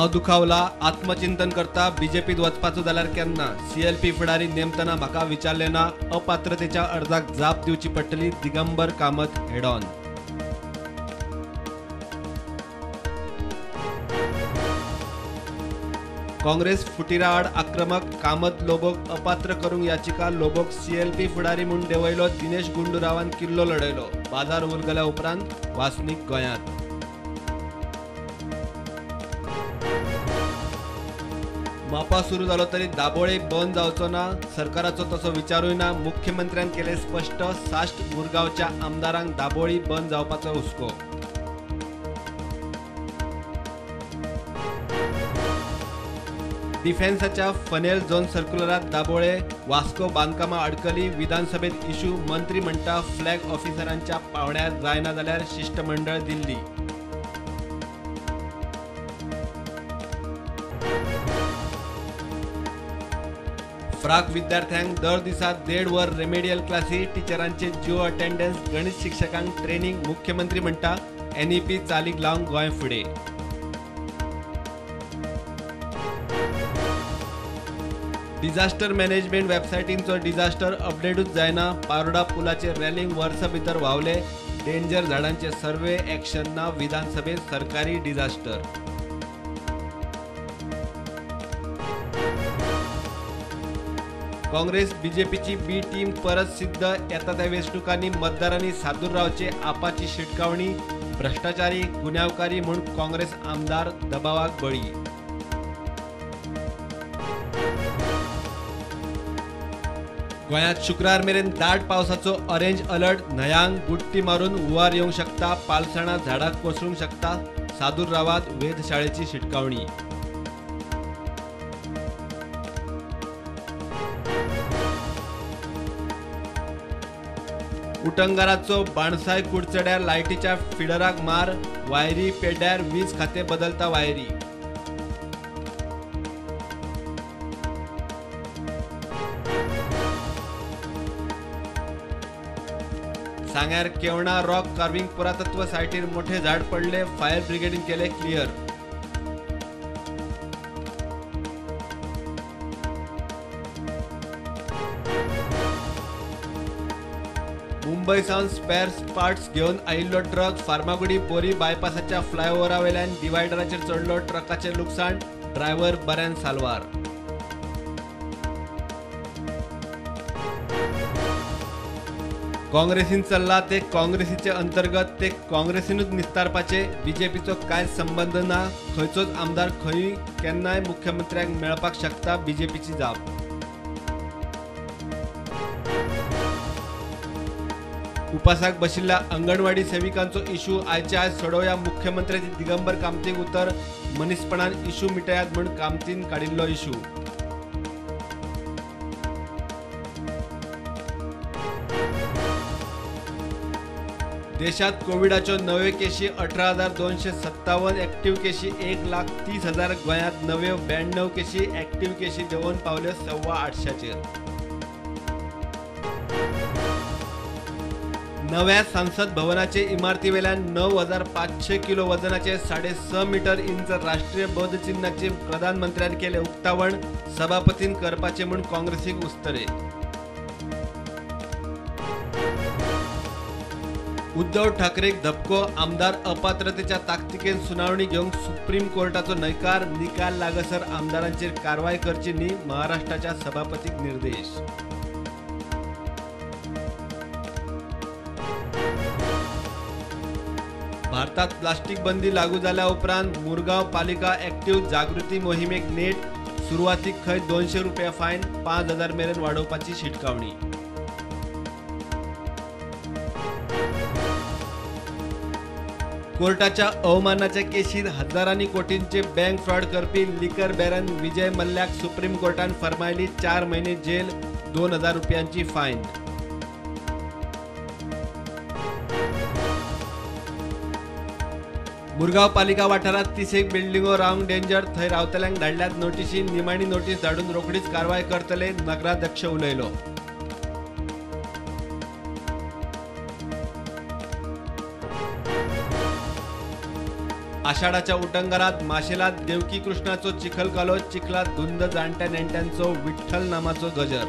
हांव दुखावला, आत्मचिंतन करता, बीजेपीत वचपाचो जाल्यार केन्ना? सीएलपी फुडारी नेमतना म्हाका विचारलें ना, अपात्रतेच्या अर्जाक जाप दिवची पडटली, दिगंबर कामत हेड ऑन। काँग्रेस फुटीरा आड आक्रमक, कामत लोबोक अपात्र करूंक याचिका, लोबोक सीएलपी फुडारी म्हूण देंवयलो, दिनेश गुंडूरावान किल्लो लढयलो, बाजार उलगल्या उपरांत वासनीक गोंयांत। मापा सुरू जालो तरी दाबोळे बंद जावचो ना, सरकाराचो तसो विचारूय ना, मुख्यमंत्र्यान केले स्पश्ट, साश्ट मुरगांवच्या आमदारांक दाबोळी बंद जावपाचो हुस्को। डिफेन्साच्या फनेल झोन सर्क्युलरात दाबोळे वास्को बांदकामां अडकली, विधानसभेत इशू, मंत्री म्हणटा फ्लॅग ऑफिसरांच्या पावंड्यार जायना जाल्यार शिष्टमंडळ दिल्ली। फ्राक विद्यार्थ्यांक दर दिसा 1.5 वर रेमेडियल क्लासी, टिचरांचे जिओ अटेंडन्स, गणित शिक्षकांक ट्रेनिंग, मुख्यमंत्री म्हणटा एनईपी चालीक लावंक गोंय फुडें। डिझास्टर मॅनेजमेंट वेबसायटींचो डिझास्टर अपडेटूच जायना, पारोडा पुलाचे रेलिंग वर्सा भितर व्हांवले, डेंजर झाडांचे सर्वे एक्शन ना, विधानसभेत सरकारी डिझास्टर। काँग्रेस बीजेपीची बी टीम परत सिद्ध, येता त्या वेंचणुकांनी मतदारांनी सादूर रावचे, आपाची शिटकावणी, भ्रष्टाचारी गुन्यांवकारी म्हूण काँग्रेस आमदार दबावाक बळी। गोंयांत शुक्रार मेरेन दाट पावसाचो ऑरेंज अलर्ट, न्हंयांक बुडटी मारून हुंवार येवंक शकता, पालसणां झाडां कोसळूंक शकता, सादूर रावात, वेधशाळेची शिटकावणी। उटंगाराचो बाणसाय कुडचड्यार लायटीच्या फिडराक मार, वायरी पेड्ड्यार वीज खातें बदलता वायरी। सांग्यार केवणा रॉक कार्विंग पुरातत्व सायटीर मोठे झाड पडले, फायर ब्रिगेडीन केले क्लियर। मुंबय सावन स्पेअर पार्ट्स घेवन आयिल्लो ट्रक फार्मागुडी बोरी बायपासाच्या फ्लायओव्हरा वयल्यान डिवायडराचेर चडलो, ट्रकाचें लुकसाण, ड्रायव्हर बऱ्यान साल्वार। काँग्रेसीन चल्ला ते काँग्रेसीचे अंतर्गत, ते काँग्रेसीनूच निस्तारपाचे, बीजेपीचो कांय संबंद ना, खंयचोच आमदार खंयूय केन्नाय मुख्यमंत्र्यांक मेळपाक शकता, बीजेपीची जाप। उपासाक बशिल्ल्या अंगणवाडी सेविकांचो इशू आयचे आयज सोडोवया, मुख्यमंत्र्याचे दिगंबर कामतीक उतर, मनीसपणान इशू मिटयात म्हूण कामतीन काडिल्लो इशू। देशात कोविडाच्यो नव्यो केशी 18,257, एक्टिव्ह केशी 1,30,000, गोंयांत नव्यो 92 केशी, एक्टिव्ह केशी देंवोवन पावल्यो 825चेर। नव्या संसद भवनाचे इमारतीवेल्यान 9,500 किलो वजनाचे 6.5 मीटर इंच राष्ट्रीय बोधचिन्हाचे प्रधानमंत्र्यान केले उक्तावण, सभापतीन करपाचे म्हूण काँग्रेसीक उस्तरे। उद्धव ठाकरेक धपको, आमदार अपात्रतेच्या ताकतिकेन सुनावणी घेवंक सुप्रीम कोर्टाचो न्हयकार, निकाल लागसर आमदारांचेर कारवाय करची न्ही, महाराष्ट्राच्या सभापतीक निर्देश। भारतात प्लास्टिक बंदी लागू जाल्या उपरांत मुरगांव पालिका एक्टिव्ह जागृती मोहिमेक नेट, सुरवातीक खंय 200 रुपया फायन, 5,000 मेरेन वाडोवपाची शिटकावणी। कोर्टाच्या अवमानाच्या केशीत हजारांनी कोटींचे बँक फ्रॉड करपी लिकर बॅरन विजय मल्ल्याक सुप्रीम कोर्टान फर्मायली 4 म्हयने जेल, 2,000 रुपयांची फायन। मुरगांव पालिका वाठारात 30 बिल्डिंगो रावंक डेंजर, थंय रावतल्यांक धाडल्यात नोटीशी, निमाणी नोटीस धाडून रोखडीच कारवाय करतले, नगराध्यक्ष उलयलो। आषाढाच्या उटंगारात माशेलात देवकी कृष्णाचो चिखलकालो, चिखलात धुंद जाणट्या नेणट्यांचो विठ्ठल नामाचो गजर।